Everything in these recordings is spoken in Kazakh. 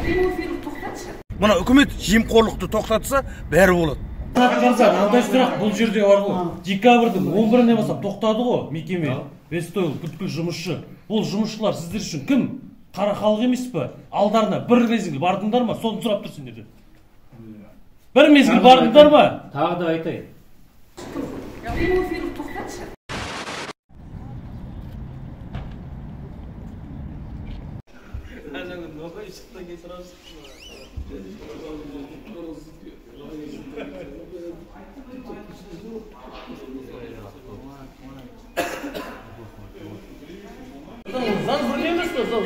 Тоқтатшы. Мына үкімет жемқорлықты тоқтатса, бәрі болады. Мырза, мынандай сұрақ бұл жерде бар ғой. Декабрьдің 11-інен бастап тоқтады ғой мекеме. Вестойл бүткіл жұмысшы. Ол жұмысшылар сіздер үшін кім? Қара халық емес пе? Алдарына бір мезгіл бардыңдар ма? Соны сұрап тұр сендерден. Бір мезгіл бардыңдар ма? Тағы да айтайын. Тоқтатшы.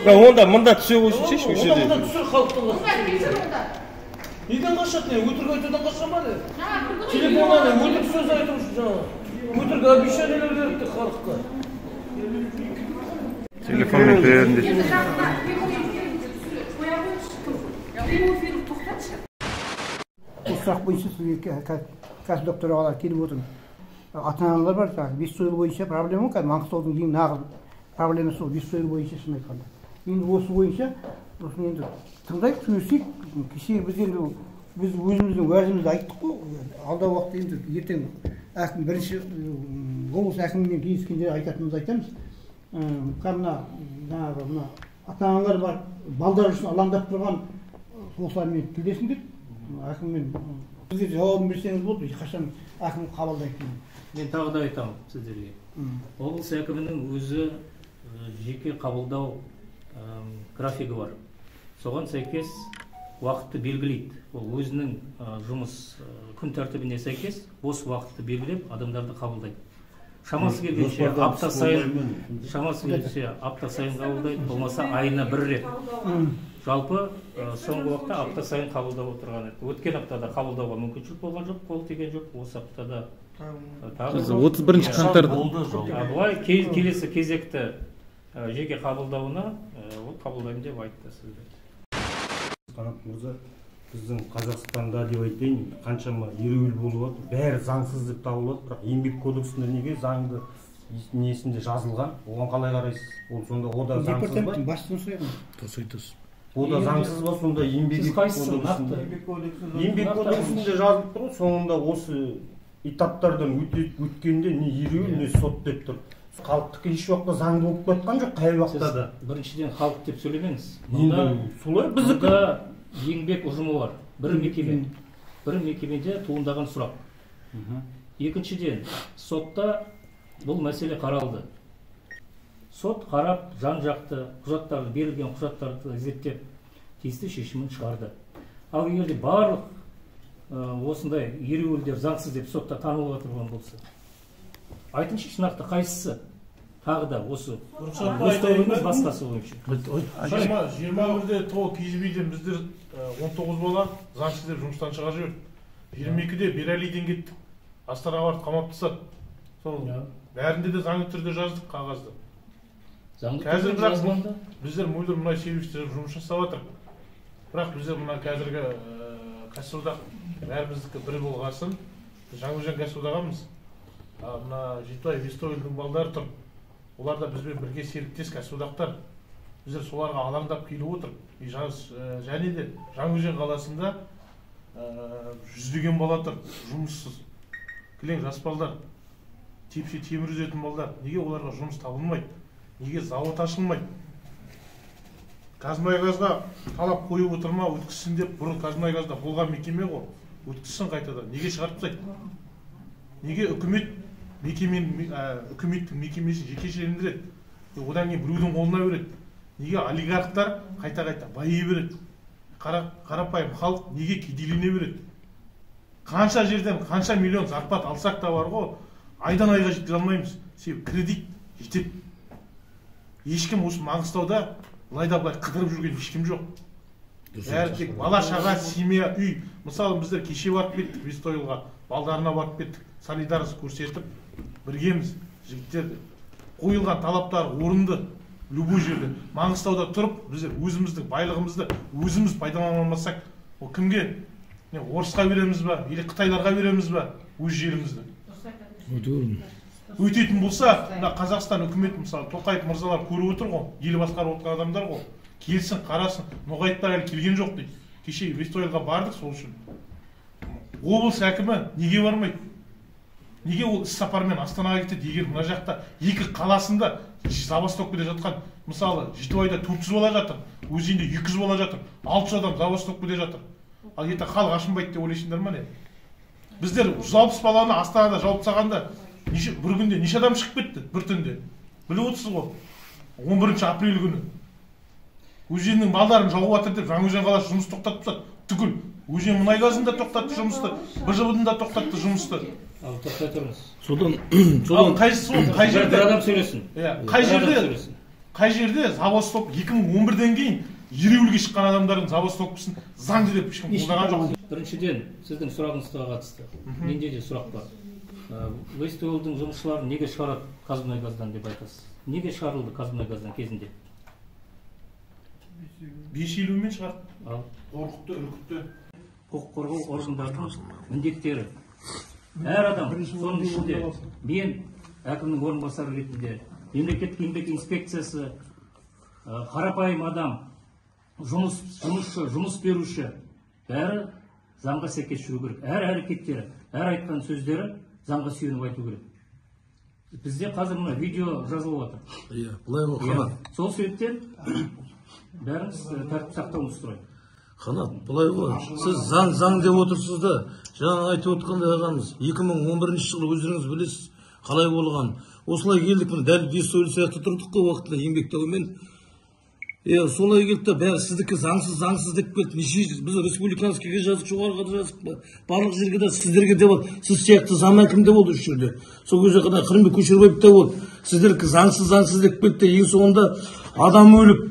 Онда мында түсе қойсыншы, осы жерде. Онда түсір халықтың. Неден қашады, не? Өтірік айтудан қаша ма, не? Телефоннан не? Өтірік сөз айту үшін жаңағы. Өтірік обещаниелер беріпті халыққа. Телефонмен кірерінде. Бұл сұрақ бойынша сізге кәсіподақ төрағалары келіп отыр. Ата-аналар бар, Вестойл бойынша проблема ғой, Маңғыстаудың ең нағыз проблемасы сол Вестойл бойынша, шын айтқанда. Енді осы бойынша сосын енді тыңдайық, сөйлесейік. Кеше біз енді біз өзіміздің уәжімізді айттық қой. Алдағы уақытта енді ертең әкім бірінші облыс әкімімен кездескенде айтатынымызды айтамыз. Мына жаңағы мына ата-аналар бар, балдар үшін алаңдап тұрған осылармен тілдесіңдер. Әкіммен бізге жауабын берсеңіз болды, қашан әкім қабылдайтынын. Мен тағы да айтамын сіздерге. Облыс әкімінің өзі жеке қабылдау графигі бар. Соған сәйкес уақытты белгілейді. Ол өзінің жұмыс күн тәртібіне сәйкес бос уақытты белгілеп адамдарды қабылдайды. Шамасы келгенше апта сайын, шамасы келгенше апта сайын қабылдайды, болмаса айына бір рет. Жалпы соңғы уақытта апта сайын қабылдап отырған еді. Өткен аптада қабылдауға мүмкіншілік болған жоқ, қол тиген жоқ. Осы аптада тағы 31 қаңтар былай келесі кезекті жеке қабылдауына ол қабылдаймын деп айтты сізге. Қанат мырза, біздің Қазақстанда деп айтайын, қаншама ереуіл болып жатыр, бәрі заңсыз деп табылып жатыр, бірақ еңбек кодексінде неге заңды несінде жазылған, оған қалай қарайсыз? Ол сонда о да заңсыз ба? Департаменттің басшысын сұрайын. Дұрыс айтасыз. О да заңсыз ба сонда еңбек кодексінде? Еңбек кодексінде жазылып тұр ғой, соңында осы этаптардан өткенде не ереуіл, не сот деп тұр. Халықтікі еш уақытта заңды болып кеткен жоқ, қай уақытта да. Біріншіден халық деп сөйлемеңіз. Енді солай біздікі. Еңбек ұжымы бар, бір мекеме. Бір мекемеде туындаған сұрақ. Екіншіден, сотта бұл мәселе қаралды. Сот қарап, жан-жақты құжаттарды, берілген құжаттарды зерттеп, тиісті шешімін шығарды. Ал егер де барлық осындай ереуілдер заңсыз деп сотта танылып отырған болса, айтыңызшы, нақты қайсысы тағы да осы Вестойл емес басқасы бойынша? 21-де ТОО КЗБ-ден біздер 19 бала заңсыз деп жұмыстан шығарып жіберді. 22-де Бералиден кеттік. Астанаға барып қамап тастады. Сол бәрінде де заңды түрде жаздық қағазды. Қазір бірақ біздер мөлдір мұнай сервисте жұмыс жасап жатырмыз. Бірақ біздер мына қазіргі кәсіподақ бәріміздікі бір болғасын, Жаңаөзен кәсіподағымыз. Мына Жетібай Вестойлдың балдары тұр. Олар да бізбен бірге серіктес кәсіподақтар. Біздер соларға алаңдап келіп отыр. Және де Жаңаөзен қаласында жүздеген бала тұр, жұмыссыз. Кілең жас балдар, тепсе темір үзетін балдар. Неге оларға жұмыс табылмайды? Неге зауыт ашылмайды? Қазмұнайгазға талап қойып отыр ма, өткізсін деп, бұрын Қазмұнайгазда болған мекеме ғой, өткізсін қайтадан. Неге шығарып тастайды? Неге үкімет үкіметтің мекемесін жекешелендіреді? Одан кейін біреудің қолына береді. Неге олигархтар қайта-қайта байи береді? Қарапайым халық неге кедейлене береді? Қанша жерден қанша миллион зарплат алсақ та бар ғой, айдан айға жеткізе алмаймыз. Себебі кредит жетеді. Ешкім осы Маңғыстауда былайда былай қыдырып жүрген ешкім жоқ. Бәрі тек бала шаға, семья, үй. Мысалы біздер кеше барып кеттік Вестойлға, балдарына барып кеттік, солидарность көрсетіп біргеміз жігіттер. Қойылған талаптар орынды любой жерде. Маңғыстауда тұрып біздер өзіміздің байлығымызды өзіміз пайдалана алмасақ, ол кімге? Не, орысқа береміз ба, или қытайларға береміз ба өз жерімізді? Өтетін болса, мына Қазақстан үкіметі, мысалы, Тоқаев мырзалар көріп отыр ғой, ел басқарып отырған адамдар ғой. Келсін, қарасын. Ноғаевтар әлі келген жоқ дейді. Кеше Вестойлға бардық сол үшін. Облыс әкімі неге бармайды? Неге ол іс сапармен Астанаға кетеді, егер мына жақта екі қаласында забастовкада жатқан, мысалы, Жетібайда 400 бала жатыр, Өзенде 200 бала жатыр, 600 адам забастовкада жатыр. Ал ертең халық ашынбайды деп ойлайсыңдар ма не? Біздер 160 баланы Астанада жауып тастағанда бір күнде неше адам шығып кетті, бір түнде. Біліп отырсыз ғой. 11 апрель күні. Өзеннің балдарын жауып жатыр деп Жаңаөзен қаласы жұмыс тоқтатып тастады. Түгіл. Өзен мұнай газын да тоқтатты жұмысты, БЖБ-ны да тоқтатты жұмысты. Ал тоқтай тұрыңыз. Содан қайсысы қай жерде бір адам сөйлесін. Иә, қай жерде забастовка 2011-ден кейін ереуілге шыққан адамдардың забастовкасын заңды деп ешкім қолдаған жоқ. Біріншіден, сіздің сұрағыңызға қатысты. Менде де сұрақ бар. Вестойлдың жұмысшыларын неге шығарады Қазмұнайгаздан деп айтасыз? Неге шығарылды Қазмұнайгаздан кезінде? 5.50-мен шығарды. Ал қорқытты, үркітті. Құқық қорғау органдарының міндеттері. Әр адам, соның ішінде мен әкімнің орынбасары ретінде, мемлекеттік еңбек инспекциясы, қарапайым адам, жұмысшы, жұмыс беруші, бәрі заңға сәйкес жүру керек. Әр әрекеттері, әр айтқан сөздері заңға сүйеніп айту керек. Бізде қазір мына видео жазылып жатыр. Иә, былай ғой, Қанат. Сол себептен бәріміз тәртіп сақтауымызды сұраймын. Қанат, былай ғой, сіз заң деп отырсыз да, жаңа айтып отқандай ағамыз, 2011 жылы өздеріңіз білесіз, қалай болған. Осылай келдік, міне дәл Вестойл сияқты тұрдық қой уақытында еңбек дауымен. Солай келді де, бәрі сіздікі заңсыз, заңсыз деп келді. Неше біз республиканскийге жаздық, жоғарыға да жаздық, барлық жерге де, сіздерге де болды. Сіз сияқты зам әкім де болды осы жерде. Сол кезде ғана Қырымбек Көшербаев та болды. Сіздердікі заңсыз, заңсыз деп келді де, ең соңында адам өліп,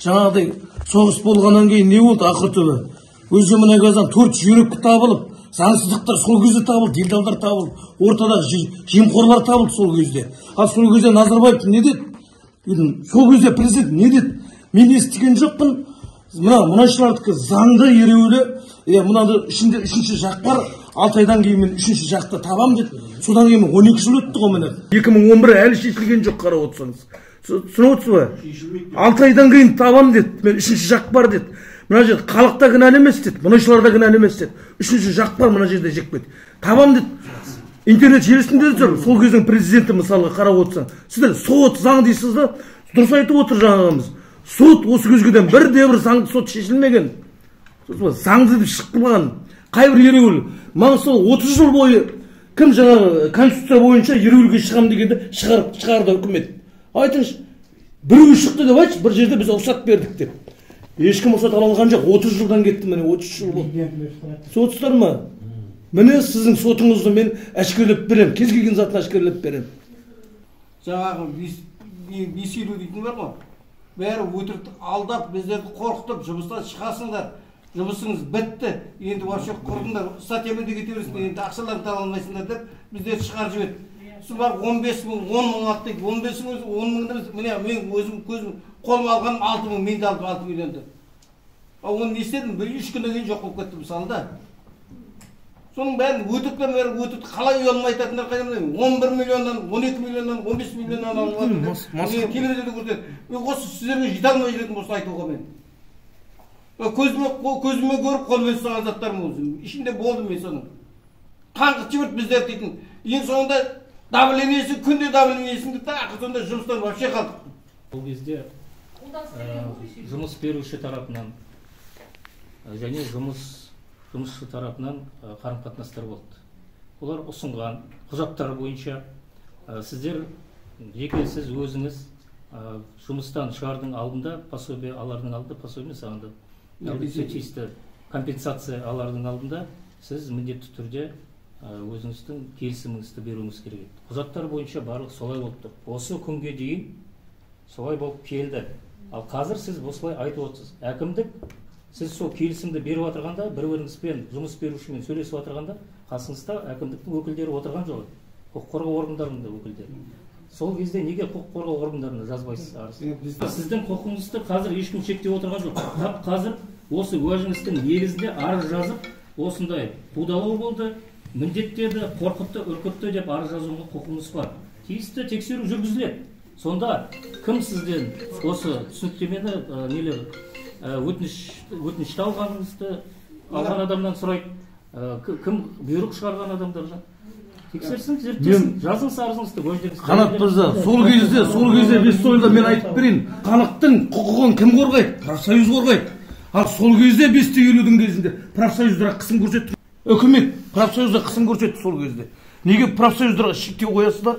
жаңағыдай соғыс болғаннан кейін не болды ақыр түбі? Өзенмұнайгаздан 4 жүйрік табылып, заңсыздықтар сол кезде табылды, делдалдар табылды, ортада жемқорлар табылды сол кезде. Ал сол кезде Назарбаев не деді? Сол кезде президент не деді? Мен естіген жоқпын. Мына мұнайшылардікі заңды ереуілі, мынаны ішінде үшінші жақ бар, 6 айдан кейін мен үшінші жақты табам деді. Содан кейін 12 жыл өтті ғой міне. 2011 әлі шешілген жоқ, қарап отырсаңыз. Түсініп отырсыз ба? 6 айдан кейін табам деді, мен үшінші жақ бар деді. Мына жерде халық та кінәлі емес деді, мұнайшылар да кінәлі емес деді. Үшінші жақ бар, мына жерде жекпеді. Табам деді. Интернет желісінде де жүр. Сол кездің президенті мысалға қарап отырсаң. Сіздер сот, заң дейсіз да, дұрыс айтып отыр жаңағымыз. Сот осы кезге дейін бірде бір заңды сот шешілмеген. Заңды деп шықпаған. Қайбір ереуіл. Маңғыстау 30 жыл бойы кім жаңағы конституция бойынша ереуілге шығам дегенде шығарды үкімет. Айтыңызшы, біреу шықты деп айтшы, бір жерде біз рұқсат бердік деп. Ешкім рұқсат ала алған жоқ. 30 жылдан кетті міне, 30 жыл болды. Сотсыздар ма? Міне сіздің сотыңызды мен әшкерелеп беремін. Кез келген затын әшкерелеп беремін. Жаңағы 5.50 дейтін бар ғой. Бәрі өтірік алдап, біздерді қорқытып, жұмыстан шығасыңдар, жұмысыңыз бітті, енді вообще құрдыңдар, статьямен де кете бересіңдер, енді ақшаларыңды ала алмайсыңдар деп біздерді шығарып жіберді. Сосын барып 15 мың, 10 мың алды дейді. 15 мың, 10 мыңды біз, міне мен өзім көзім қолыма алғаным 6 мың, мен де алдым 6 миллионды. Ал оны не істедім? Бір 3 күннен кейін жоқ болып кетті мысалы да. Соның бәрін өтіріктен бәрі өтірік, қалай ұялмай айтатындар қайдан білемін? 11 миллионнан, 12 миллионнан, 15 миллионнан алып жатыр. Телевизорда көрсетеді. Мен осы сіздерге жете алмай жүретін болса айтуға мен. Көзіме көріп қолыммен ұстаған заттарым осы. Ішінде болдым мен соның. Қаңғытып жіберді біздерді дейтін. Ең соңында давлениесі, күнде давлениесін деп ақыр соңында жұмыстан вообще қалдық. Бұл кезде жұмыс беруші тарапынан және жұмысшы тарапынан қарым-қатынастар болды. Олар ұсынған құжаттар бойынша сіздер жеке сіз өзіңіз жұмыстан шығардың алдында пособие алардың алдында, пособие сағында тиісті компенсация алардың алдында сіз міндетті түрде өзіңіздің келісіміңізді беруіңіз керек еді. Құжаттар бойынша барлық солай болып тұр. Осы күнге дейін солай болып келді. Ал қазір сіз осылай айтып отырсыз. Әкімдік сіз сол келісімді беріп отырғанда, бір-біріңізбен, жұмыс берушімен сөйлесіп отырғанда, қасыңызда әкімдіктің өкілдері отырған жоқ. Құқық қорғау органдарының да өкілдері. Сол кезде неге құқық қорғау органдарына жазбайсыз арыз? Сіздің құқығыңызды қазір ешкім шектеп отырған жоқ. Тап қазір осы уәжіңіздің негізінде арыз жазып, осындай қудалау болды, міндеттеді, қорқытты, үркітті деп арыз жазуға құқығыңыз бар. Тиісті тексеру жүргізіледі. Сонда кім сізден осы түсініктемені нелер өтінішті алғаныңызды алған адамнан сұрайды, кім бұйрық шығарған адамдардан тексерсін, зерттесін, жазыңыз арызыңызды, өздеріңіз. Қанат мырза, сол кезде Вестойлда мен айтып берейін, халықтың құқығын кім қорғайды? Профсоюз қорғайды. Ал сол кезде 5-50-дің кезінде профсоюздарға қысым көрсетті. Үкімет профсоюзға қысым көрсетті сол кезде. Неге профсоюздарға шектеу қоясыздар?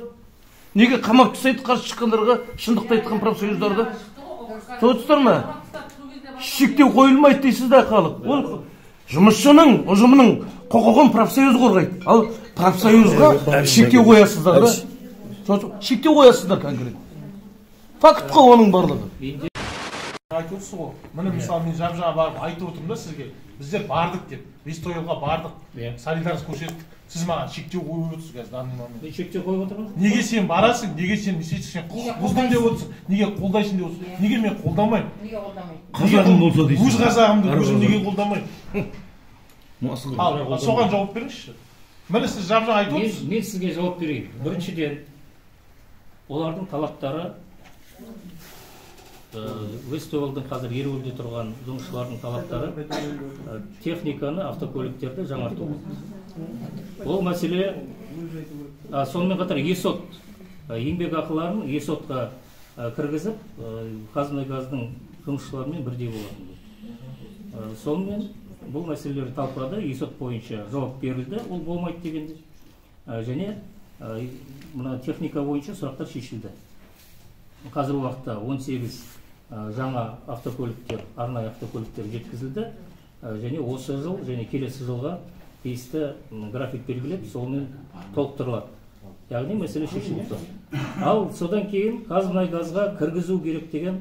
Неге қамап тастайды қарсы шыққандарға, шындықты айтқан профсоюздарды? Түсінесіздер ме? Шектеу қойылмайды дейсіз да халық. Ол жұмысшының, ұжымының құқығын профсоюз қорғайды. Ал профсоюзға шектеу қоясыздар да. Шектеу қоясыздар конкретно. Факт қой оның барлығы. Айтып отырсыз ғой. Міне мысалы мен жап-жаңа барып айтып отырмын да сізге. Біздер бардық деп, Вестойлға бардық, солидарность көрсеттік. Сіз маған шектеу қойып отырсыз қазір данный момент. Мен шектеу қойып отырмын. Неге сен барасың, неге сен не істейсің, сен құқық бұздың деп отырсың, неге қолдайсың деп отырсың, неге мен қолдамаймын? Неге қолдамаймын? Қазағым болса дейсің. Өз қазағымды өзім неге қолдамаймын? Ал соған жауап беріңізші. Міне сіз жап-жаңа айтып отырсыз. Мен сізге жауап берейін. Біріншіден, олардың талаптары Вестойлдың қазір ереуілде тұрған жұмысшылардың талаптары техниканы, автокөліктерді жаңарту. Ол мәселе, сонымен қатар ЕСОТ, еңбек ақыларын ЕСОТқа кіргізіп, Қазмұнайгаздың жұмысшыларымен бірдей болатын. Сонымен бұл мәселелер талқылады, ЕСОТ бойынша жауап берілді, ол болмайды дегенде. Және мына техника бойынша сұрақтар шешілді. Қазіргі уақытта 18 жаңа автокөліктер, арнайы автокөліктер жеткізілді, және осы жыл және келесі жылға тиісті график белгілеп, сонымен толықтырылады. Яғни мәселе шешіліп тұр. Ал содан кейін Қазмұнайгазға кіргізу керек деген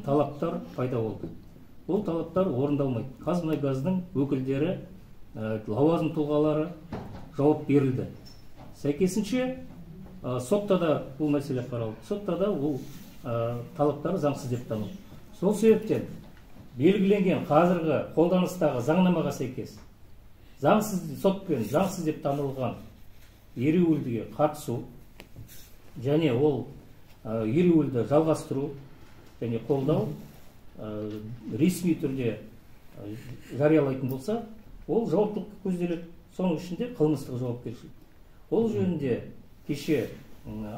талаптар пайда болды. Ол талаптар орындалмайды. Қазмұнайгаздың өкілдері, лауазым тұлғалары жауап берілді. Сәйкесінше сотта да бұл мәселе қаралды. Сотта да ол талаптары заңсыз деп танылды. Сол себептен белгіленген қазіргі қолданыстағы заңнамаға сәйкес заңсыз сотпен заңсыз деп танылған ереуілге қатысу және ол ереуілді жалғастыру және қолдау ресми түрде жариялайтын болса, ол жауаптылық көзделеді. Соның ішінде қылмыстық жауапкершілік. Ол жөнінде кеше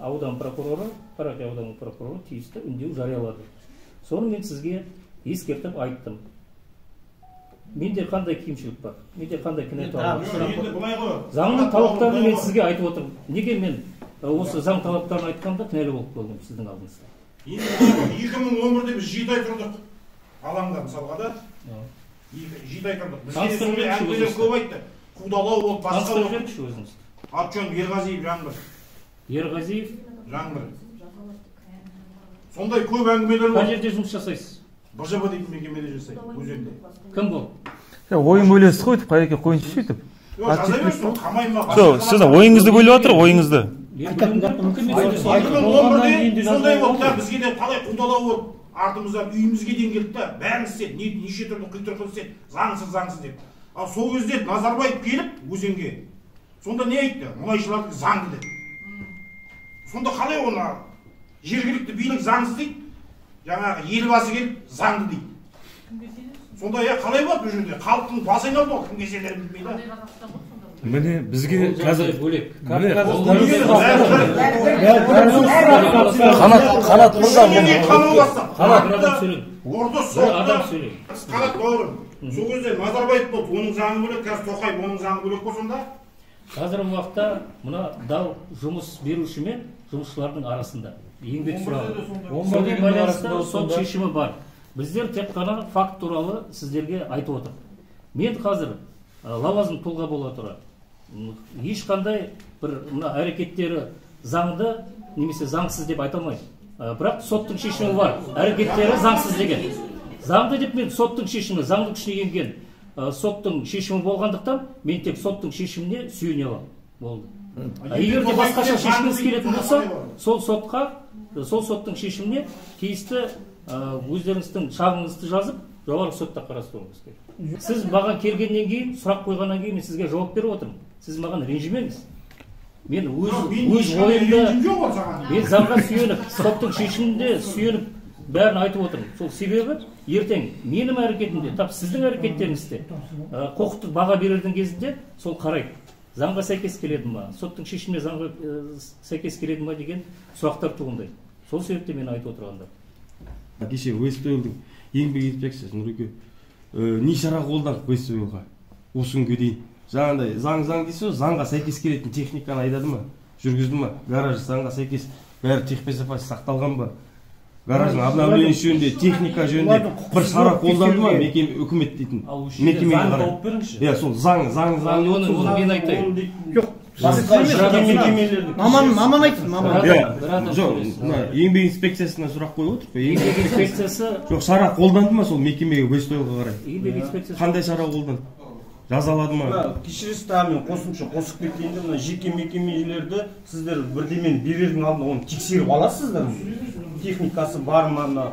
аудан прокуроры, Қарақия ауданының прокуроры тиісті үндеу жариялады. Соны мен сізге ескертіп айттым. Менде қандай кемшілік бар? Менде қандай кінә бар? Заңның талаптарын мен сізге айтып отырмын. Неге мен осы заң талаптарын айтқанда кінәлі болып қалдым сіздің алдыңызда? 2011-де біз 7 ай тұрдық. Алаңда мысалға да 7 ай тұрдық. Бізге сондай әңгімелер көп айтты. Қудалау болды, басқа болды. Аты жөнім Ерғазиев Жаңбыр. Ерғазиев Жаңбыр. Сондай көп әңгімелер болды. Қай жерде жұмыс жасайсыз? БЖБ дейтін мекемеде жасайды, Өзенде. Кім бұл? Ойын бөлесіз ғой, қайеке қойыңызшы сөйтіп. Жоқ, сіз ойыңызды бөліп жатыр, ойыңызды. 2011-де сондай болды да, бізге де талай қудалау болды. Артымыздан үйімізге дейін келді да, бәрін істеді, неше түрлі құйтырқы істеді, заңсыз, заңсыз деп. Ал сол кезде Назарбаев келіп Өзенге, сонда не айтты? Мұнайшылардың заңды деп. Сонда қалай оны жергілікті билік заңсыз дейді, жаңағы елбасы келіп заңды дейді. Сонда қалай болады бұл жерде? Халықтың басы айналды ғой, кімге сенерін білмей да. Міне бізге қазір бөлек. Қанат мырза, Қанат орды соқты. Қанат бауырым. Сол кезде Назарбаев болды, оның заңы бөлек, қазір Тоқаев оның заңы бөлек қой сонда. Қазіргі уақытта мына дау жұмыс беруші мен жұмысшылардың арасында еңбек сұрағы. Сонымен байланысты сот шешімі бар. Біздер тек қана факт туралы сіздерге айтып отырмыз. Мен қазір лауазым тұлға бола тұра ешқандай бір мына әрекеттері заңды немесе заңсыз деп айта алмаймын. Бірақ соттың шешімі бар. Әрекеттері заңсыз деген. Заңды деп мен соттың шешімі, заңды күшіне енген соттың шешімі болғандықтан мен тек соттың шешіміне сүйене аламын. Болды. Егер де басқаша шешкіңіз келетін болса, сол сотқа, сол соттың шешіміне тиісті өздеріңіздің шағыңызды жазып, жоғарғы сотта қарастыруыңыз керек. Сіз маған келгеннен кейін, сұрақ қойғаннан кейін мен сізге жауап беріп отырмын. Сіз маған ренжімеңіз. Мен өз ойымды, мен заңға сүйеніп, соттың шешімінде сүйеніп бәрін айтып отырмын. Сол себебі ертең менің әрекетімде, тап сіздің әрекеттеріңізде құқықтық баға берердің кезінде сол қарайды. Заңға сәйкес келеді ма, соттың шешіміне заңға сәйкес келеді ма деген сұрақтар туындайды. Сол себепті мен айтып отырғандар. Кеше Вестойлдың еңбек инспекциясы Нұреке не шара қолданды Вестойлға осы күнге дейін? Жаңағыдай заң дейсіз, заңға сәйкес келетін техниканы айдады ма, жүргізді ма, гараж заңға сәйкес бәрі техбезопасность сақталған ба? Гараждың обновление жөнінде, техника жөнінде бір шара қолданды ма мекеме, үкімет дейтін мекемеге қарай? Иә, сол заң оны мен айтайын. Жоқ, маман айтсын, маман. Жоқ, еңбек инспекциясына сұрақ қойып отыр. Еңбек инспекциясы жоқ, шара қолданды ма сол мекемеге, Вестойлға қарай? Еңбек инспекциясы қандай шара қолданды? Жазалады ма? Кешіресіз, тағы мен қосымша қосып кетейін де, мына жеке мекемелерді сіздер бірдемені берердің алдында оны тексеріп аласыздар. Техникасы бар ма, мына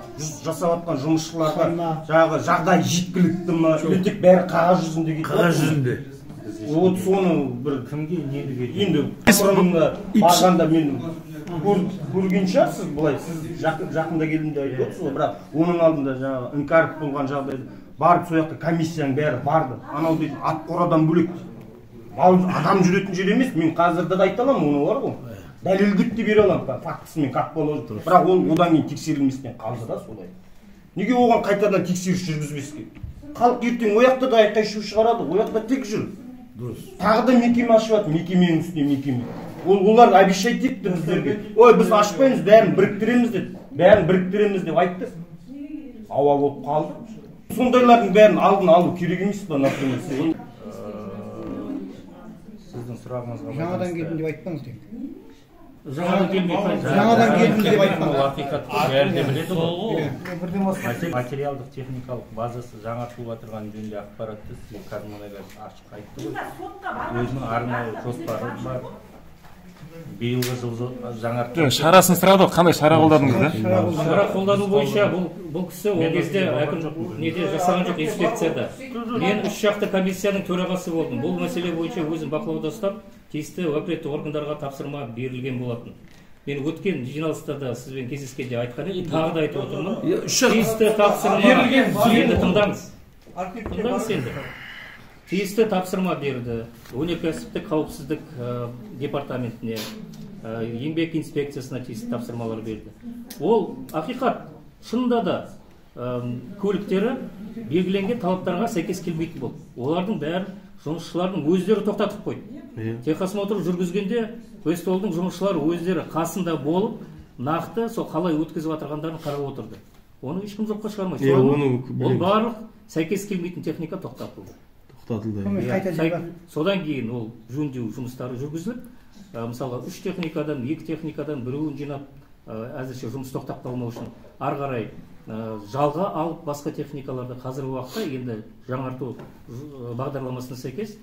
жасап жатқан жұмысшыларға жаңағы жағдай жеткілікті ма, или тек бәрі қағаз жүзінде кетіп қағаз жүзінде. Вот соны бір кімге не енді бұрында барғанда мен көрген шығарсыз, былай сіз жақында келдім деп айтып отырсыз ғой, бірақ оның алдында жаңағы Іңкәров болған жағдайда барып сол жақта комиссияның бәрі барды. Анау дейтін ат қорадан бөлек адам жүретін жер емес, мен қазір де айта аламын, оны бар ғой. Дәлелдеп те бере аламын, фактісімен как положено. Бірақ ол одан кейін тексерілместен қалды да солай. Неге оған қайтадан тексеріс жүргізбеске? Халық ертең ояқта да айқай шу шығарады, ояқта тек жүр. Тағы да мекеме ашып жатыр, мекеменің үстіне мекеме. Олар обещать етті біздерге. Ой, біз ашпаймыз, бәрін біріктіреміз деді. Бәрін біріктіреміз деп айтты. Ауа болып қалды. Сондайлардың бәрін алдын алу керек емес па, например? Сіздің сұрағыңызға жаңадан келдім деп айтпаңыз тек. Жаңадан келмей. Жаңадан келдім деп айтпаңыз. Ол ақиқатты бәрі де біледі ғой. Материалдық техникалық базасы жаңартылып отырған жөнінде ақпаратты сізге Қазмұнайгаз ашық айтты ғой. Өзінің арнайы жоспары бар. Биылғы жыл жаңартылды. Шарасын сұрады ғой, қандай шара қолдадыңыз да? Шара қолдану бойынша бұл кісі ол кезде әкім неде жасаған жоқ инспекцияда. Мен үш жақты комиссияның төрағасы болдым. Бұл мәселе бойынша өзім бақылауда ұстап, тиісті уәкілетті органдарға тапсырма берілген болатын. Мен өткен жиналыстарда сізбен кездескенде айтқан едім, тағы да айтып отырмын. Тиісті тапсырма енді тыңдаңыз. Тыңдаңыз енді. Тиісті тапсырма берді өнеркәсіптік қауіпсіздік департаментіне, еңбек инспекциясына тиісті тапсырмалар берді. Ол ақиқат, шынында да көліктері белгіленген талаптарға сәйкес келмейтін болды. Олардың бәрін жұмысшылардың өздері тоқтатып қойды. Техосмотр жүргізгенде Вестолдың жұмысшылары өздері қасында болып, нақты сол қалай өткізіп жатырғандарын қарап отырды. Оны ешкім жоққа шығармайды. Ол барлық сәйкес келмейтін техника тоқтатылды. Содан кейін ол жөндеу жұмыстары жүргізіліп, мысалға 3 техникадан, 2 техникадан біреуін жинап, әзірше жұмыс тоқтап қалмау үшін ары қарай жалға алып басқа техникаларды қазіргі уақытта енді жаңарту бағдарламасына сәйкес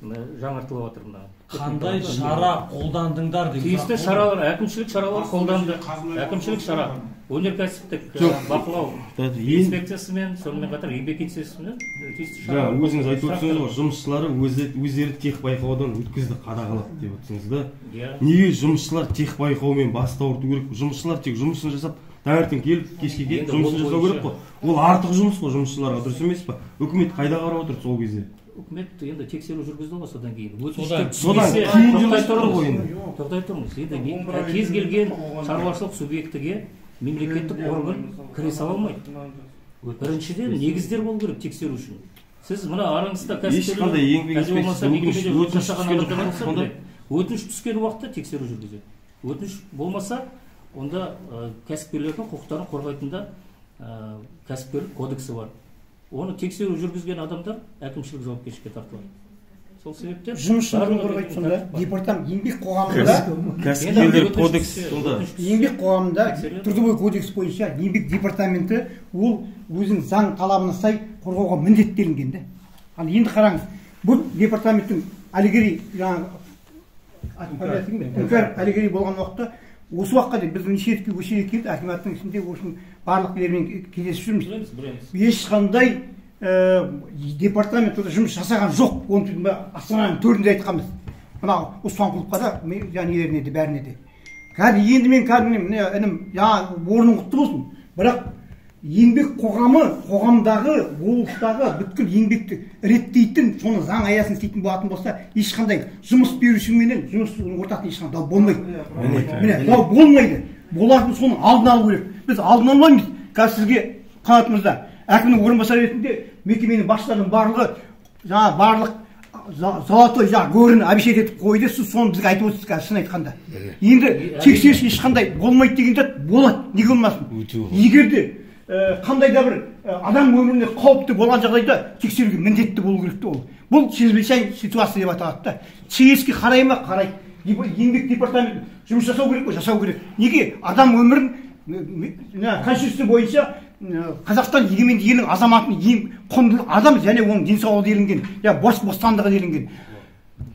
жаңартылып жатыр мына. Қандай шара қолдандыңдар деген тиісті шаралар, әкімшілік шаралар қолданды. Әкімшілік шара өнеркәсіптік бақылау инспекциясымен, сонымен қатар еңбек инспекциясымен тиісті шара. Өзіңіз айтып отырсыз ғой, жұмысшылары өздері техбайқаудан өткізді, қадағалап деп отырсыз да. Неге жұмысшылар техбайқаумен бас ауырту керек? Жұмысшылар тек жұмысын жасап, таңертең келіп, кешке келіп жұмысын жасау керек қой. Ол артық жұмыс қой жұмысшыларға, дұрыс емес па? Үкімет қайда қарап отыр сол кезде? Үкімет енді тексеру жүргізді ғой содан кейін. Содан кейін жұмыс тұр ғой енді. Тоқтай тұрыңыз. Енді кез келген шаруашылық субъектіге мемлекеттік орган кіре сала алмайды. Біріншіден негіздер болу керек тексеру үшін. Сіз мына араңызда кәсіпкерлер, өтініш түскен уақытта тексеру жүргізеді. Өтініш болмаса, онда кәсіпкерлердің құқықтарын қорғайтын да кәсіпкерлік кодексі бар. Оны тексеру жүргізген адамдар әкімшілік жауапкершілікке тартылады. Сол себептен жұмысшыны қорғайды сонда департамент еңбек қоғамында кәсіпкерлер кодексі сонда еңбек қоғамында трудовой кодекс бойынша еңбек департаменті ол өзінің заң талабына сай қорғауға міндеттелінген да. Ал енді қараңыз, бұл департаменттің Әлігерей жаңағы Іңкәров Әлігерей болған уақытта осы уақытқа дейін біз неше рет осы жерге келіп әкіматтың ішінде осының барлық нелермен кездесіп жүрміз. Ешқандай департамент жұмыс жасаған жоқ. Оны Астананың төрінде айтқанбыз. Мына Оспанқұловқа да, нелеріне де, бәріне де. Қазір енді мен кәдімгі міне інім, жаңа орның құтты болсын. Бірақ еңбек қоғамы, қоғамдағы, облыстағы бүткіл еңбекті реттейтін, соны заң аясын істейтін болатын болса, ешқандай жұмыс берушіменен жұмысшының ортасында ешқандай дау болмайды. Міне, дау болмайды. Болатын соның алдын алу керек. Біз алдын алмаймыз. Қазір сізге Қанат мырза, әкімнің орынбасары ретінде мекеменің басшыларының барлығы жаңа барлық золотой жаңа горын обещать етіп қойды, сіз соны бізге айтып отырсыз қазір, шын айтқанда. Енді тексеріс ешқандай болмайды деген зат болады, неге болмасын? Егер де қандай да бір адам өміріне қауіпті болған жағдайда тексеруге міндетті болу керек те ол. Бұл чрезвычайный ситуация деп аталады да. ЧС-ке қарай ма? Қарайды. Еңбек департаменті жұмыс жасау керек қой, жасау керек. Неге? Адам өмірін Конституция бойынша Қазақстан егеменді елінің азаматының ең құндылық адам және оның денсаулығы делінген, я бос бостандығы делінген.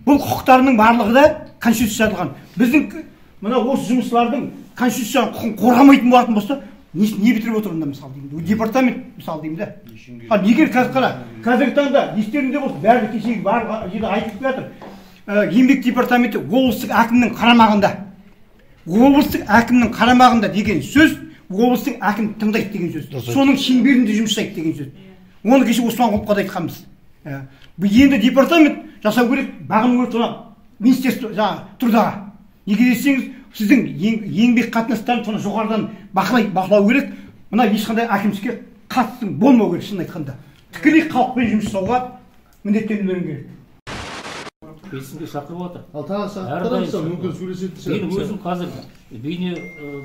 Бұл құқықтарының барлығы да Конституция жазылған. Біздің мына осы жұмысшылардың Конституцияның құқығын қорғамайтын болатын болса, не бітіріп отыр онда, мысалы деймін. Департамент, мысалы деймін да. Ал егер қазір қара, қазіргі таңда естеріңде болсын, бәрі кешегі барлық жерде айтылып жатыр. Еңбек департаменті облыстық әкімнің қарамағында. Облыстық әкімнің қарамағында деген сөз, облыстың әкім тыңдайды деген сөз. Соның шеңберінде жұмыс жасайды деген сөз. Оны кеше Оспанқұловқа да айтқанбыз. Енді департамент жасау керек, бағыну керек соны министерство жаңа труда ға. Неге десеңіз, сіздің еңбек қатынастарын соны жоғарыдан бақылау керек. Мына ешқандай әкімшілікке қатысың болмау керек, шынын айтқанда. Тікелей халықпен жұмыс жасауға міндеттенулерің керек. Келісімге шақырып отыр. Ал тағы шақырып, мүмкін сөйлесетін шығар. Мен өзім қазір бейне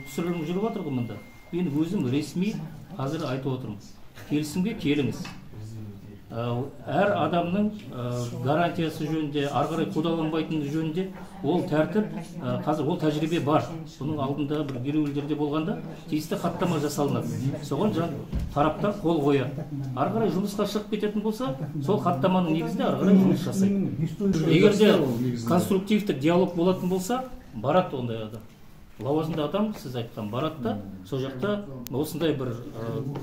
түсірілім жүріп отыр ғой мында. Мен өзім ресми қазір айтып отырмын. Келісімге келіңіз. Әр адамның гарантиясы жөнінде, ары қарай қудаланбайтыны жөнінде ол тәртіп, қазір ол тәжірибе бар. Бұның алдында бір ереуілдерде болғанда тиісті хаттама жасалынады. Соған тараптар қол қояды. Ары қарай жұмысқа шығып кететін болса, сол хаттаманың негізінде ары қарай жұмыс жасайды. Егер де конструктивті диалог болатын болса, барады ондай адам. Лауазымды адам, сіз айтқан, барады да, сол жақта осындай бір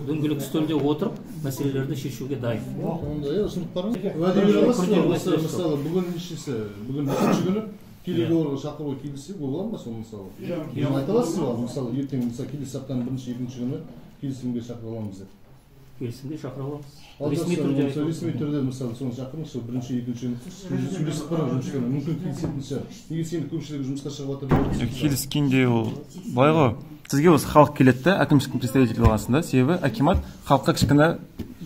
дөңгелек үстелде отырып мәселелерді шешуге дайын. Онда ұсынып барыңыз. Уәде бере аласыз ба? Мысалы, бүгін нешесі? Бүгін үшінші күні переговорға шақыруға келіссек бола ма сол мысалы? Айта аласыз ба? Мысалы, ертең мысалы келесі аптаның бірінші, екінші күні келісімге шақыра аламыз деп. Келісімге шақыра аламыз. Ресми түрде, ресми түрде мысалы соны шақырыңыз, сол бірінші, екінші күні сөйлесіп қараңыз жұмысшылармен, мүмкін келісетін шығар. Неге сен көпшілігі жұмысқа шығып жатыр деп отырсың? Келіскенде ол былай ғой, сізге осы халық келеді да, әкімшіліктің представителі болғансың да, себебі акимат халыққа кішкене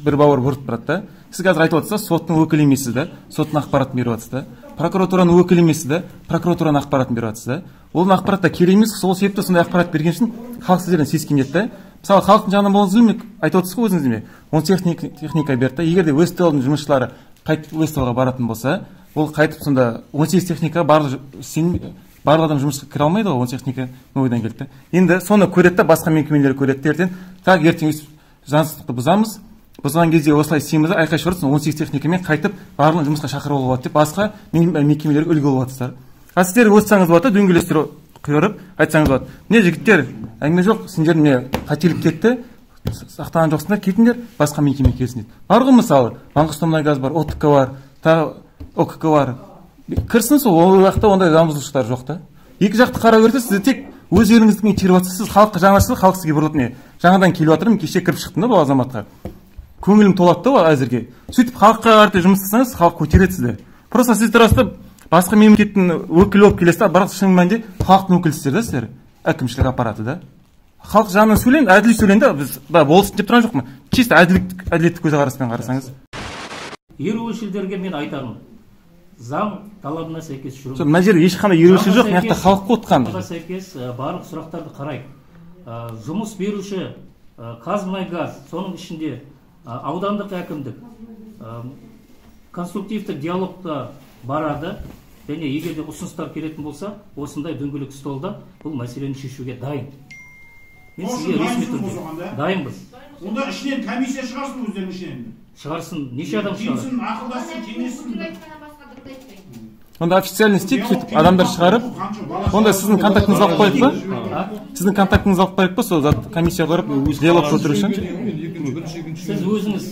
бір бауыр бұрып тұрады да. Сіз қазір айтып отырсыз, соттың өкілі емессіз да, соттың ақпаратын беріп жатсыз да, прокуратураның өкілі емессіз да, прокуратураның ақпаратын беріп жатсыз да. Ол ақпарат та керек емес, сол себепті сондай ақпарат берген үшін халық сіздерден сескенеді да. Мысалы, халықтың жағынан болғаныңыз келмей, айтып отырсыз ғой өзіңіз деме. Он техника берді да. Егер де Вестойлдың жұмысшылары қайтып Вестойлға баратын болса, ол қайтып сонда 18 техника барлық адам жұмысқа кіре алмайды ғой, 18 техника новыйдан келді да. Енді соны көреді да, басқа мекемелер көреді де ертең. Так, ертең заңсыздықты бұзамыз. Бұзған кезде осылай істейміз, айқай шығарып, 18 техникамен қайтып барлығын жұмысқа шақырып алуға болады деп басқа мекемелерге үлгі болып жатырсыздар. А сіздер өтсаңыз болады, дөңгелестер құйырып айтсаңыз болады. Міне жігіттер, әңгіме жоқ, сендер міне қателік кетті, сақтаған жоқсыңдар, кетіңдер, басқа мекеме келсін дейді. Бар ғой мысалы, Маңғыстаумұнайгаз бар, ОТК бар, тағы ОКК бар. Кірсін сол, ол жақта ондай заң бұзушылықтар жоқ та. Екі жақты қарау керек, сіз тек өз еліңіздікін теріп жатсыз, сіз халыққа жаңашыл, халық сізге бұрылып не? Жаңадан келіп жатырмын, кеше кіріп шықтым да бұл азаматқа. Көңілім толады да ол әзірге. Сөйтіп халыққа қарай жұмыс жасасаңыз, халық көтереді сізді. Просто сіз тұрасыз да басқа мемлекеттің өкілі болып келесіз, бірақ шын мәнінде халықтың өкілісіздер да сіздер, әкімшілік аппараты да. Халық жағынан сөйлейін, әділ сөйлейін да, біз болсын деп тұрған жоқпын. Чисто әділетті көзқараспен қарасаңыз. Ереуілшілдерге мен айтарым, заң талабына сәйкес жүру. Мына жерде ешқандай ереуілшіл жоқ, мына жақта халық қотқан. Заңға сәйкес барлық сұрақтарды қарайық. Жұмыс беруші ҚазМұнайГаз, соның ішінде аудандық әкімдік конструктивті диалогта барады және егер де ұсыныстар келетін болса, осындай дөңгелек столда бұл мәселені шешуге дайын. Мен сізге ресми түрде дайынбыз. Онда ішінен комиссия шығарсын, өздерінің ішінен. Шығарсын, неше адам шығарады? Келсін, ақылдасын, кеңессін. Онда официально істейік, сөйтіп адамдар шығарып, онда сіздің контактіңізді алып қояйық па? Сіздің контактіңізді алып қояйық па, сол зат комиссия құрып, диалог отыру үшін? Сіз өзіңіз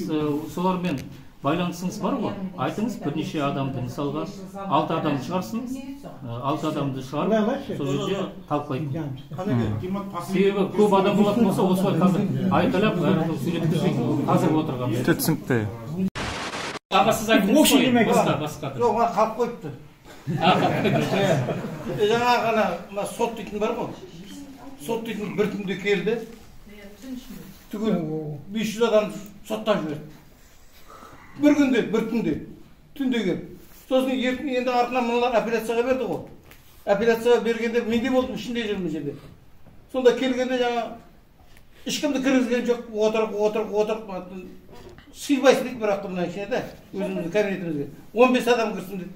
солармен Байланысыңыз бар ғой, айтыңыз бірнеше адамды, мысалға 6 адам шығарсын, 6 адамды шығарып, сол жерде талқылайды. Себебі көп адам болатын болса, осылай қазір айқайлап, бәрін сөйлеткізбей қазір отырған. Түсінікті. Аға, сіз айттыңыз ғой, басқа. Жоқ, маған қалып қойыпты. Жаңа ғана мына сот дейтін бар ғой. Сот дейтін бір түнде келді. Түгел 500 адам соттап жіберді. Бір күнде, бір түнде, түнде келіп. Сосын ертең енді артынан мыналар апелляцияға берді ғой. Апелляцияға бергенде мен де болдым, ішінде жүрмін жерде. Сонда келгенде жаңа ешкімді кіргізген жоқ, отырып, сыйбайсың дейді, бірақ та мына ішіне де, өзіміздің кабинетімізге. 15 адам кірсін дейді.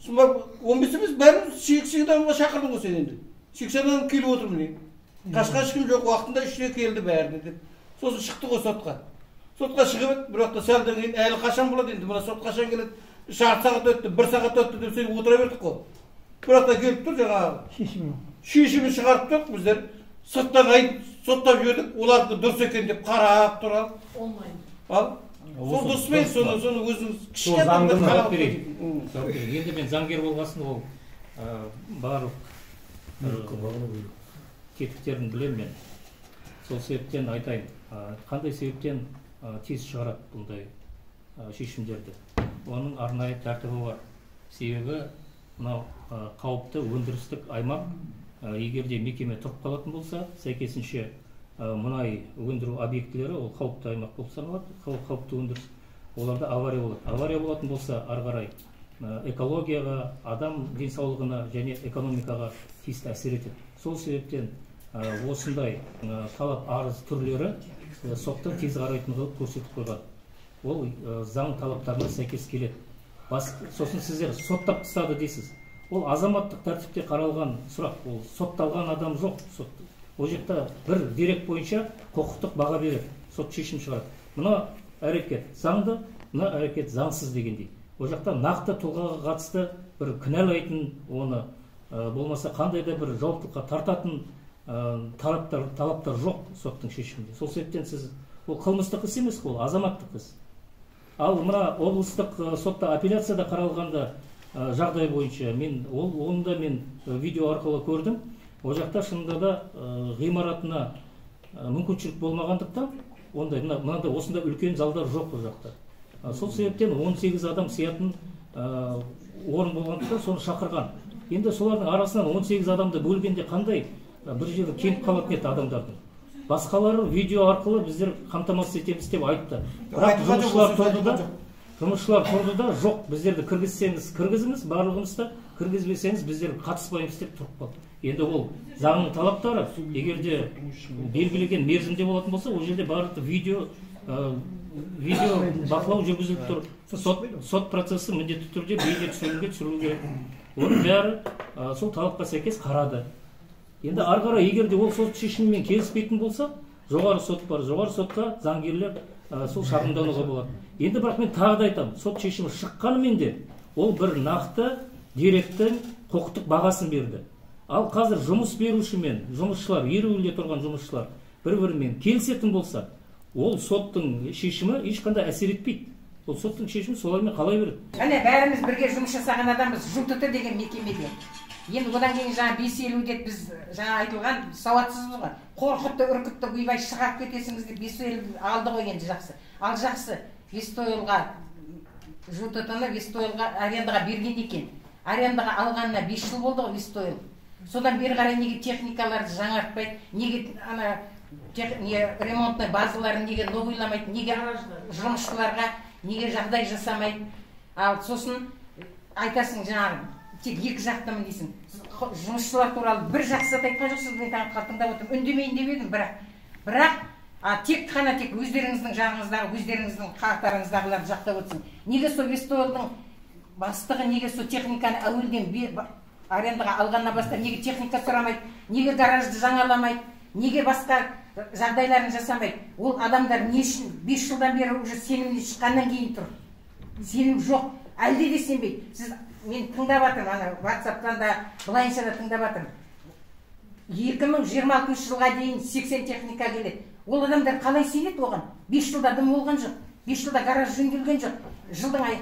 Сосын барып, 15 емес, бәрін 80 адамға шақырдың ғой сен енді. 80 адам келіп отыр міне. Қашқан ешкім жоқ, уақытында 3-те келді бәрі деп. Сосын шықты ғой сотқа. Сотқа шығып еді, бірақ та сәлден кейін әлі қашан болады енді, мына сот қашан келеді, жарты сағат өтті, 1 сағат өтті деп сөйтіп отыра бердік қой. Бірақ та келіп тұр жаңағы шешімін шығарып тұр, біздер сырттан айтып соттап жібердік, олардікі дұрыс екен деп қарап тұр. Ал сол дұрыс па енді, соны өзіңіз кішкене қарап берейін. Енді мен заңгер болғасын ол барлық тетіктерін білемін мен. Сол себептен айтайын, қандай себептен тез шығарады бұндай шешімдерді. Оның арнайы тәртібі бар. Себебі мынау қауіпті өндірістік аймақ, егер де мекеме тұрып қалатын болса, сәйкесінше мұнай өндіру объектілері ол қауіпті аймақ болып саналады, қауіпті өндіріс, оларда авария болады. Авария болатын болса, ары қарай экологияға, адам денсаулығына және экономикаға тиісті әсер етеді. Сол себептен осындай талап арыз түрлері соттың тез қарайтын қылып көрсетіп қойған. Ол заң талаптарына сәйкес келеді. Сосын сіздер соттап тастады дейсіз. Ол азаматтық тәртіпте қаралған сұрақ. Ол сотталған адам жоқ. Ол жақта бір дерек бойынша құқықтық баға береді. Сот шешім шығарады. Мына әрекет заңды, мына әрекет заңсыз дегендей. Ол жақта нақты тұлғаға қатысты бір кінәлайтын, оны болмаса қандай да бір жауаптылыққа тартатын талаптар жоқ соттың шешімінде. Сол себептен сіз, ол қылмыстық іс емес, ол азаматтық іс. Ал мына облыстық сотта апелляцияда қаралғанда жағдай бойынша мен оны да мен видео арқылы көрдім. Ол жақта шынында да ғимаратына мүмкіншілік болмағандықтан ондай мынандай осындай үлкен залдар жоқ ол жақта. Сол себептен 18 адам сиятын орын болғандықтан соны шақырған. Енді солардың арасынан 18 адамды бөлгенде қандай бір жері кеміп қалатын еді адамдардың. Басқалары видео арқылы біздер қамтамасыз етеміз деп айтты. Бірақ жұмысшылар тұрды да, жоқ, біздерді кіргізсеңіз кіргізіңіз, барлығымызды кіргізбесеңіз біздер қатыспаймыз деп тұрып қалды. Енді ол заңның талаптары, егер де белгіленген мерзімде болатын болса, ол жерде барлық видео бақылау жүргізіліп тұр. Сот процесі міндетті түрде бейне түсірілімге түсірілу керек. Оның бәрі сол талапқа сәйкес қарады. Енді ары қарай егер де ол сот шешімімен келіспейтін болса, жоғары сот бар, жоғары сотқа заңгерлер сол шағымдануға болады. Енді бірақ мен тағы да айтамын, сот шешімі шыққанымен де ол бір нақты деректің құқықтық бағасын берді. Ал қазір жұмыс беруші мен жұмысшылар, ереуілде тұрған жұмысшылар бір-бірімен келісетін болса, ол соттың шешімі ешқандай әсер етпейді. Ол соттың шешімі солармен қалай береді. Әне бәріміз бірге жұмыс жасаған адамбыз, ЖУТТ деген мекемеде. Енді одан кейін жаңа 550 деп біз жаңа айтылған сауатсызбыз ғой. Қорқытты, үркітті, ойбай шығарып кетесіңіз деп 550 алды ғой енді жақсы. Ал жақсы, Вестойлға ЖУТТ-ны Вестойлға арендаға берген екен. Арендаға алғанына 5 жыл болды ғой Вестойл. Содан бері қарай неге техникаларды жаңартпайды, неге ана ремонтный базаларын неге новыйламайды, неге жұмысшыларға неге жағдай жасамайды. Ал сосын айтасың жаңағы тек екі жақтымын дейсің. Жұмысшылар туралы бір жақсы зат айтқан жоқсыз, мен таңқалып тыңдап отырмын. Үндемейін деп едім, бірақ тек қана тек өздеріңіздің жағыңыздағы, өздеріңіздің қатарыңыздағыларды жақтап отырсың. Неге сол Вестойлдың бастығы неге сол техниканы әуелден арендаға алғаннан бастап неге техника сұрамайды, неге гаражды жаңаламайды, неге басқа жағдайларын жасамайды? Ол адамдар не үшін 5 жылдан бері уже сенімнен шыққаннан кейін тұр. Сенім жоқ, әлде де сенбейді. Сіз мен тыңдап жатырмын, ана WhatsApp-тан да, былайынша да тыңдап жатырмын. 2026 жылға дейін 80 техника келеді. Ол адамдар қалай сенеді оған? 5 жылда дым болған жоқ. 5 жылда гараж жөнделген жоқ. Жылдың ай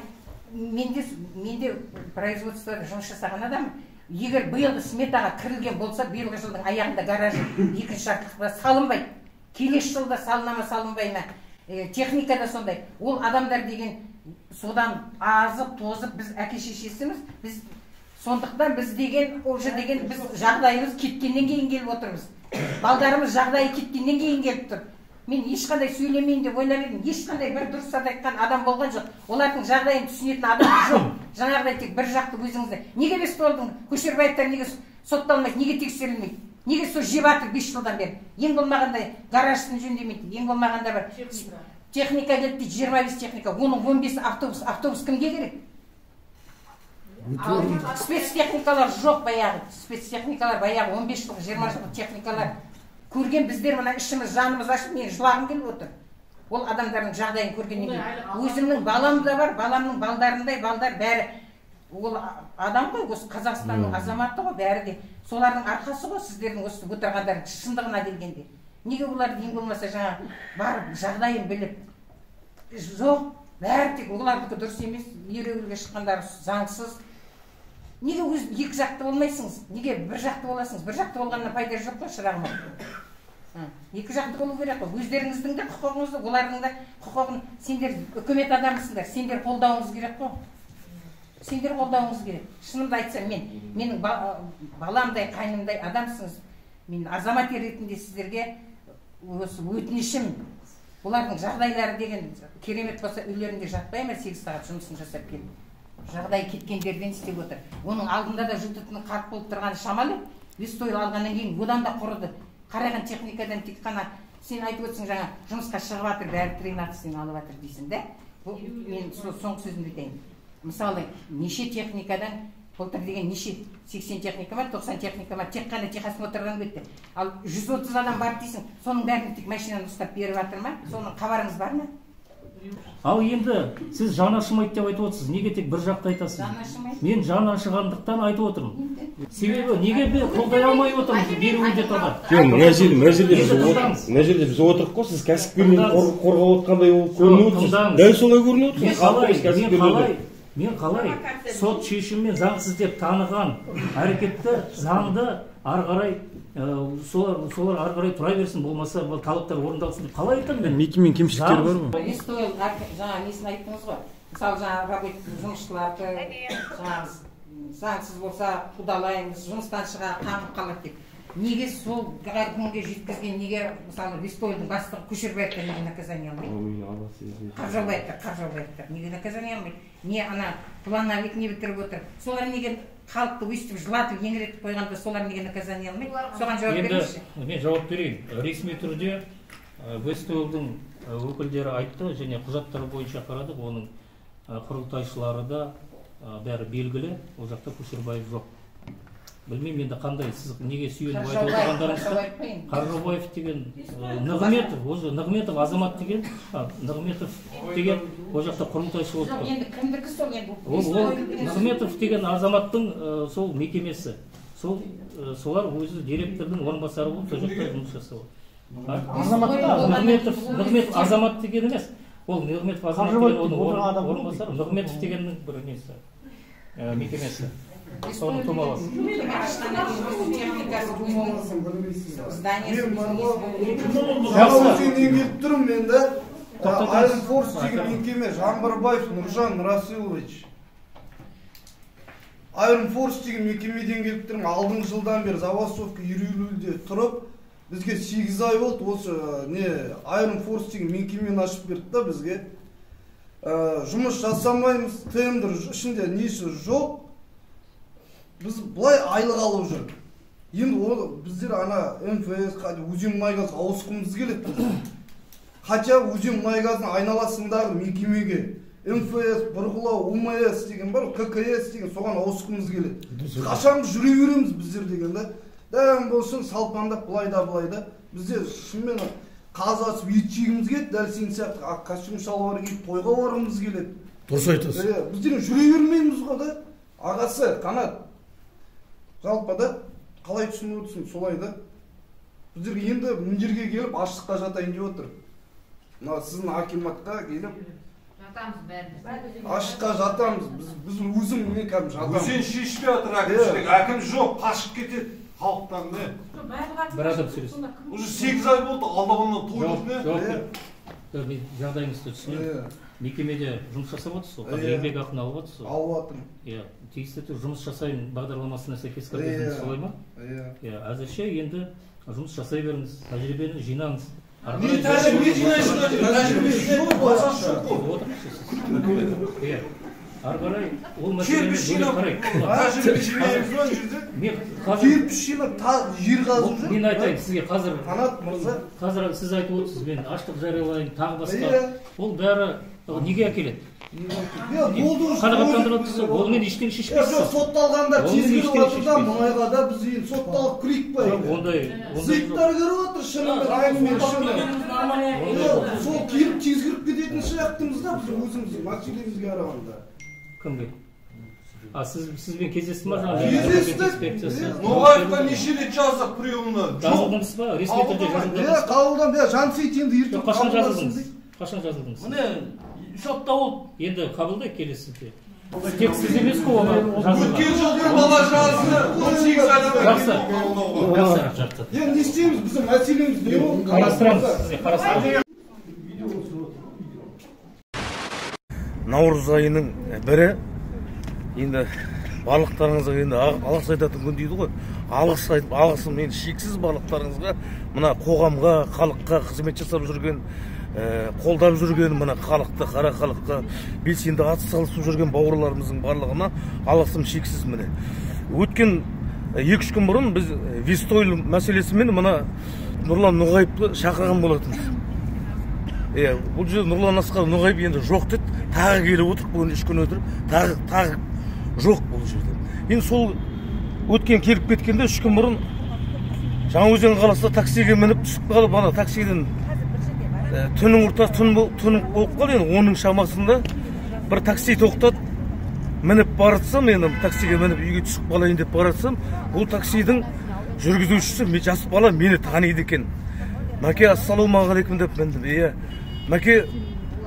менде производствода жұмыс жасаған адам, егер биылғы сметаға кірілген болса, биылғы жылдың аяғында гараж екінші жартылықта салынбайды. Келесі жылда салына ма, салынбай ма? Техника да сондай. Ол адамдар деген содан азып, тозып, біз әке шешесіміз, біз сондықтан біз деген уже деген біз жағдайымыз кеткеннен кейін келіп отырмыз. Балдарымыз жағдайы кеткеннен кейін келіп тұр. Мен ешқандай сөйлемейін деп ойлап едім, ешқандай бір дұрыс зат айтқан адам болған жоқ. Олардың жағдайын түсінетін адам жоқ. Жаңағыдай тек бір жақты өзіңізді. Неге Вестойлдың Көшербаевтар неге сотталмайды, неге тексерілмейді? Неге сол жеп жатыр 5 жылдан бері? Ең болмағанда гаражын жөндемейді, ең болмағанда бір техника келді дейді, 25 техника, оның 15 автобус. Автобус кімге керек? Спецтехникалар жоқ баяғы, спецтехникалар баяғы 15 жылғы, 20 жылғы техникалар. Көрген біздер мына ішіміз, жанымыз ашып, мен жылағым келіп отыр. Ол адамдардың жағдайын көргеннен кейін. Өзімнің балам да бар, баламның балдарындай балдар бәрі. Ол адам ғой, осы Қазақстанның азаматы ғой, бәрі де. Солардың арқасы ғой сіздердің осы отырғандар шындығына келгенде. Неге олар ең болмаса жаңа барып жағдайын біліп, жоқ, бәрі тек олардікі дұрыс емес, ереуілге шыққандар заңсыз. Неге өз екі жақты болмайсыңыз? Неге бір жақты боласыңыз? Бір жақты болғаннан пайда жоқ қой, шырағым. Екі жақты болу керек қой. Өздеріңіздің де құқығыңызды, олардың да құқығын. Сендер үкімет адамысыңдар, сендер қолдауыңыз керек қой. Сендер қолдауыңыз керек. Шынымды айтсам, менің баламдай, қайнымдай адамсыңыз. Мен азамат ретінде сіздерге осы өтінішім, олардың жағдайлары деген керемет болса, үйлерінде жатпай ма 8 сағат жұмысын жасап келіп. Жағдай кеткендерден істеп отыр. Оның алдында да ЖТТ-ның қарқ болып тұрғаны шамалы. Вестойл алғаннан кейін одан да құрыды. Қараған техникадан тек қана сен айтып отырсың, жаңа жұмысқа шығып жатыр, бәрі 13-тен алып жатыр дейсің да. Бұл мен соңғы сөзімді айтайын. Мысалы, неше техникадан былтыр деген неше 80 техника ма, 90 техника ма, тек қана техосмотрдан өтті. Ал 130 адам бар дейсің, соның бәрін тек машинаны ұстап беріп жатыр ма? Соның хабарыңыз бар ма? Ал енді сіз жан ашымайды деп айтып отырсыз. Неге тек бір жақты айтасыз? Мен жан ашығандықтан айтып отырмын. Себебі неге мен қолдай алмай отырмыз ереуілде тұрған? Жоқ, мына жерде біз отырық қой, сіз кәсіпкерлерді қорғап отқандай болып көрініп отырсыз. Дәл солай көрініп отырсыз. Мен қалай сот шешімімен заңсыз деп таныған әрекетті заңды ары қарай солар ары қарай тұра берсін, болмаса бұл талаптар орындалсын деп қалай айтамын мен? Мекеменің кемшіліктері бар ғой. Вестойл жаңа несін айттыңыз ғой. Мысалы, жаңа рабочий жұмысшыларды жаңағы заңсыз болса қудалаймыз, жұмыстан шыға қаңғып қалады деп. Неге сол күнге жеткізген, неге мысалы Вестойлдың бастығы Көшербаевтар неге наказание алмайды? Қаржаубаевтар неге наказание алмайды? Не ана плановик не бітіріп отыр? Солар неге халықты өйстіп жылатып еңіретіп қойғанда солар неге наказание алмайды? Соған жауап беріңізші. Енді мен жауап берейін. Ресми түрде Вестойлдың өкілдері айтты, және құжаттар бойынша қарадық, оның құрылтайшылары да бәрі белгілі, ол жақта Көшербаев жоқ. Білмеймін енді қандай, сіз неге сүйеніп айтып отырғандарыңызды. Қаржаубаев деген Нығметов, уже Нығметов азамат деген, Нығметов деген ол жақта құрылтайшы болып тұр. Енді кімдікі сол енді? Ол Нығметов деген азаматтың сол мекемесі. Солар өзі директордың орынбасары болып сол жақта жұмыс жасап. Нығметов азамат деген емес. Ол Нығметов азамат деген оның орынбасары, Нығметов дегеннің бір несі, мекемесі. Соның тумаласы. Жаңаөзеннен келіп тұрмын мен да. Айрон Форс деген мекеме, Жаңбырбаев Нұржан Расилович. Айрон Форс деген мекемеден келіп тұрмын. Алдыңғы жылдан бері забастовка ереуілде тұрып, бізге 8 ай болды осы не Айрон Форс деген мекемені ашып берді да бізге. Жұмыс жасамаймыз, тендер ішінде несі жоқ. Біз былай айлық алып жүрдік. Енді ол біздер ана МФС, Өзен мұнайгаз ауысқымыз келеді. Хотя Өзен мұнайгаздың айналасындағы мекемеге МФС, Бұрғылау, УМС деген бар, ККС деген, соған ауысқымыз келеді. Қашан жүре береміз біздер деген да. Дәм болсын салпаңдап былай да былай да. Біздер шынымен қазы асып ет жегіміз келеді, дәл сен сияқты ақ костюм шалбар киіп тойға барғымыз келеді. Дұрыс айтасыз. Біздер жүре бермейміз ғой да. Ағасы, Қанат, жалпы да қалай түсініп отырсың солай да. Біздер енді мына жерге келіп аштыққа жатайын деп отыр. Мына сіздің акиматқа келіп жатамыз бәріміз. Ашыққа жатамыз. Біз өзім мен кәдімгі жатамыз. Өзен шешпей жатыр әкімшілік. Әкім жоқ, қашып кетеді халықтан не. Бір адам сөйлесін. Уже 8 ай болды, алдағаннан тойдық не. Жоқ, мен жағдайыңызды түсінемін. Мекемеде жұмыс жасап отырсыз ғой, қазір еңбек ақыны алып отырсыз ғой. Алып жатырмын. Иә, тиісті жұмыс жасаймын бағдарламасына сәйкес кіргіздіңіз, солай ма? Иә. Иә, әзірше енді жұмыс жасай беріңіз, тәжірибені жинаңыз. Не тәжірибе жинайсың, тәжірибе жинау базасы жоқ қой. Иә. Ары қарай ол мәселені бөлек қарайық. Тәжірибе жинаймыз ба жерде? Мен қазір кирпич жинап, жер қазып жүр. Мен айтайын сізге қазір. Қанат мырза, қазір сіз айтып отырсыз, мен аштық жариялайын, тағы басқа. Ол бәрі неге әкеледі? Қанағаттандырады, онымен ештеңе шешпейсіз. Жоқ, сотталғандар тез кіріп жатыр да, мұнайға да біз енді сотталып кірейік па енді? Ондай зиттар кіріп отыр, шынымен, әңгіме шынымен. Сол келіп тез кіріп кететін сияқтымыз да біз өзіміз мәселемізге қарағанда. Кімге? А сізбен кездесті ма жаңа? Кездестік. Ноғаевқа неше рет жаздық приемына. Жазылдыңыз ба? Ресми түрде жазылдыңыз ба? Қабылданды. Жансейіт енді ертең қашан жазылдыңыз? Қашан жазылдыңыз? Міне, 3 апта болды. Енді қабылдай келесіде. Тек сіз емес қой оған жазылған. Өткен жыл бір бала жазды, 18 айдан Жақсы. Жақсы. Енді не істейміз, біздің мәселеміз не болды? Қарастырамыз сізге, қарастырамыз. Наурыз айының бірі, енді барлықтарыңызға енді алғыс айтатын күн дейді ғой. Алғыс айтып, алғысым енді шексіз барлықтарыңызға, мына қоғамға, халыққа қызмет жасап жүрген, қолдап жүрген, мына халықты, қара халыққа белсенді атсалысып жүрген бауырларымыздың барлығына алғысым шексіз міне. Өткен 2-3 күн бұрын біз Вестойл мәселесімен мына Нұрлан Ноғаевты шақырған болатынбыз. Бұл жерде Нұрлан Асқар Ноғаев енді жоқ деді, тағы келіп отыр, бүгін 3 күн өтіріп, тағы жоқ бұл жерде. Енді сол өткен келіп кеткенде 3 күн бұрын Жаңаөзен қаласында таксиге мініп түсіп қалып, ана таксиден түннің ортасы, түн болып қалды, енді 10-ның шамасында бір такси тоқтады. Мініп баратсам, енді таксиге мініп үйге түсіп қалайын деп баратсам, бұл таксидің жүргізушісі жас бала мені таниды екен. Мәке, ассалаумағалейкум деп міндім. Иә, Мәке,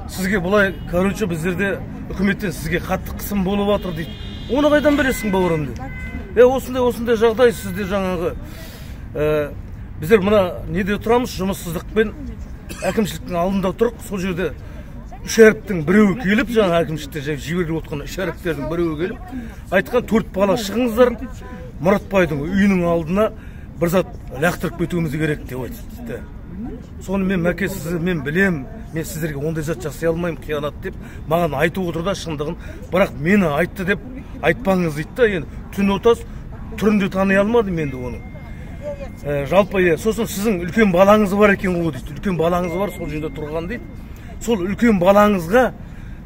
сізге бұлай, короче, біздерде үкіметтен сізге қатты қысым болып жатыр дейді. Оны қайдан білесің, бауырым дейді. Осындай жағдай сізде жаңағы, біздер мына неде тұрамыз, жұмыссыздықпен әкімшіліктің алдында тұрық, сол жерде үш әріптің біреуі келіп, жаңа әкімшілікте жіберіліп отқан үш әріптердің біреуі келіп, айтқан 4 бала шығыңыздар, Мұратбайдың үйінің алдына бір зат лақтырып кетуіміз керек деп айтты. Соны мен, Мәке, сізді мен білем, мен сіздерге ондай зат жасай алмаймын, қиянат деп маған айтып отыр да шындығын, бірақ мені айтты деп айтпаңыз дейді да. Енді түн ортасы түрін де тани алмадым енді оның. Жалпы, сосын сіздің үлкен балаңыз бар екен ғой дейді. Үлкен балаңыз бар, сол жерде тұрған дейді. Сол үлкен балаңызға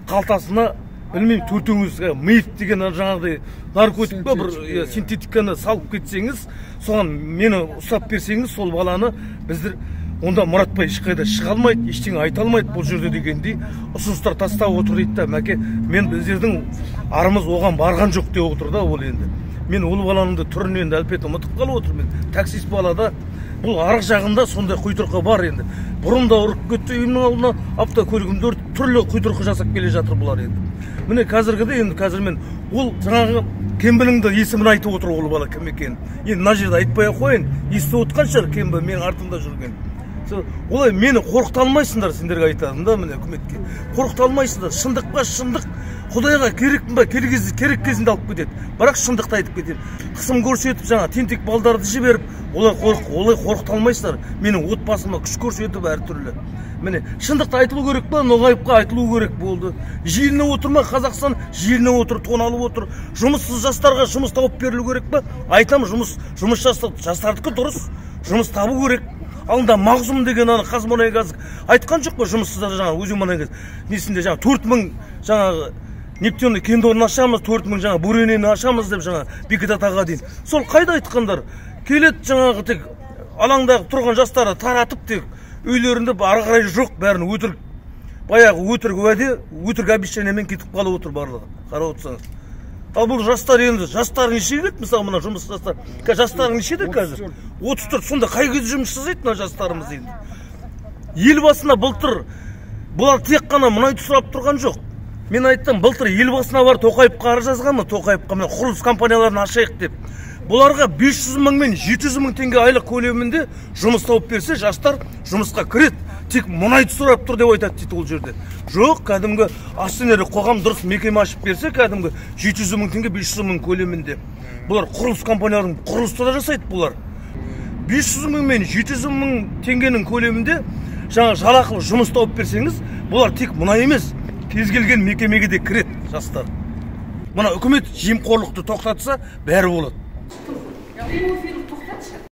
қалтасына, білмеймін, төртеуіңізге мейт деген жаңағыдай наркотик па, бір синтетиканы салып кетсеңіз, соған мені ұстап берсеңіз, сол баланы біздер онда Мұратбай ешқайда шыға алмайды, ештеңе айта алмайды бұл жерде дегендей ұсыныстар тастап отыр дейді да. Мәке, мен біздердің арымыз оған барған жоқ деп отыр да ол енді. Мен ол баланың да түрін енді әлпет ұмытып қалып отырмын. Таксист бала да, бұл арық жағында сондай құйтырқы бар енді. Бұрын да ұрып кетті үйімнің алдына, автокөлігімді өрт, түрлі құйтырқы жасап келе жатыр бұлар енді. Міне қазіргіде енді қазір мен ол жаңағы Кембінің де есімін айтып отыр ол бала кім екенін. Енді мына жерде айтпай ақ қояйын, естіп отқан шығар Кембі менің артымда жүрген. Олай мені қорқыта алмайсыңдар, сендерге айтамын да, міне үкіметке. Қорқыта алмайсыңдар, шындық па шындық, Құдайға керекпін ба, керек кезінде алып кетеді. Бірақ шындықты айтып кетеді. Қысым көрсетіп, жаңа тентек балдарды жіберіп, олай қорқыта алмайсыңдар. Менің отбасыма күш көрсетіп әртүрлі. Міне, шындықты айтылу керек па, Ноғаевқа айтылу керек болды. Желіне отыр ма, Қазақстан желіне отыр, тоналып отыр. Жұмыссыз жастарға жұмыс тауып берілу керек па? Айтам, жұмыс жастардікі дұрыс, жұмыс табу керек. Алында Мағзұм деген ана Қазмұнайгаз айтқан жоқ па, жұмыссыздар жаңа Өзенмұнайгаз несінде жаңа 4000 жаңағы нефтяный кен орнын ашамыз, 4000 жаңа бөренені ашамыз деп жаңа Бекет атаға дейін. Сол қайда айтқандар? Келеді жаңағы тек алаңдағы тұрған жастарды таратып тек үйлерінде ары қарай жоқ, бәрін өтірік, баяғы өтірік уәде, өтірік обещаниемен кетіп қалып отыр барлығы. Қарап отырсаңыз. Ал бұл жастар енді, жастар неше керек? Мысалы мына жұмыс жастар. Жастар нешеде қазір? 34. Сонда қай кезде жұмыс жасайды мына жастарымыз енді? Ел басына былтыр Бұлар тек қана мұнайды сұрап тұрған жоқ. Мен айттым, былтыр елбасына бар Тоқаевқа арыз жазғанмын, Тоқаевқа мына құрылыс компанияларын ашайық деп. Бұларға 500 мың мен 700 мың теңге айлық көлемінде жұмыс тауып берсе, жастар жұмысқа кіреді. Тек мұнайды сұрап тұр деп айтады дейді ол жерде. Жоқ, кәдімгі акционерлік қоғам дұрыс мекеме ашып берсе, кәдімгі 700 мың теңге 500 мың көлемінде. Бұлар құрылыс компанияларының құрылысты да жасайды бұлар. 500 мың мен 700 мың теңгенің көлемінде жаңа жалақылы жұмыс тауып берсеңіз, бұлар тек мұнай емес, кез келген мекемеге де кіреді жастар. Мына үкімет жемқорлықты тоқтатса, бәрі болады. Прямой эфир тоқтатшы.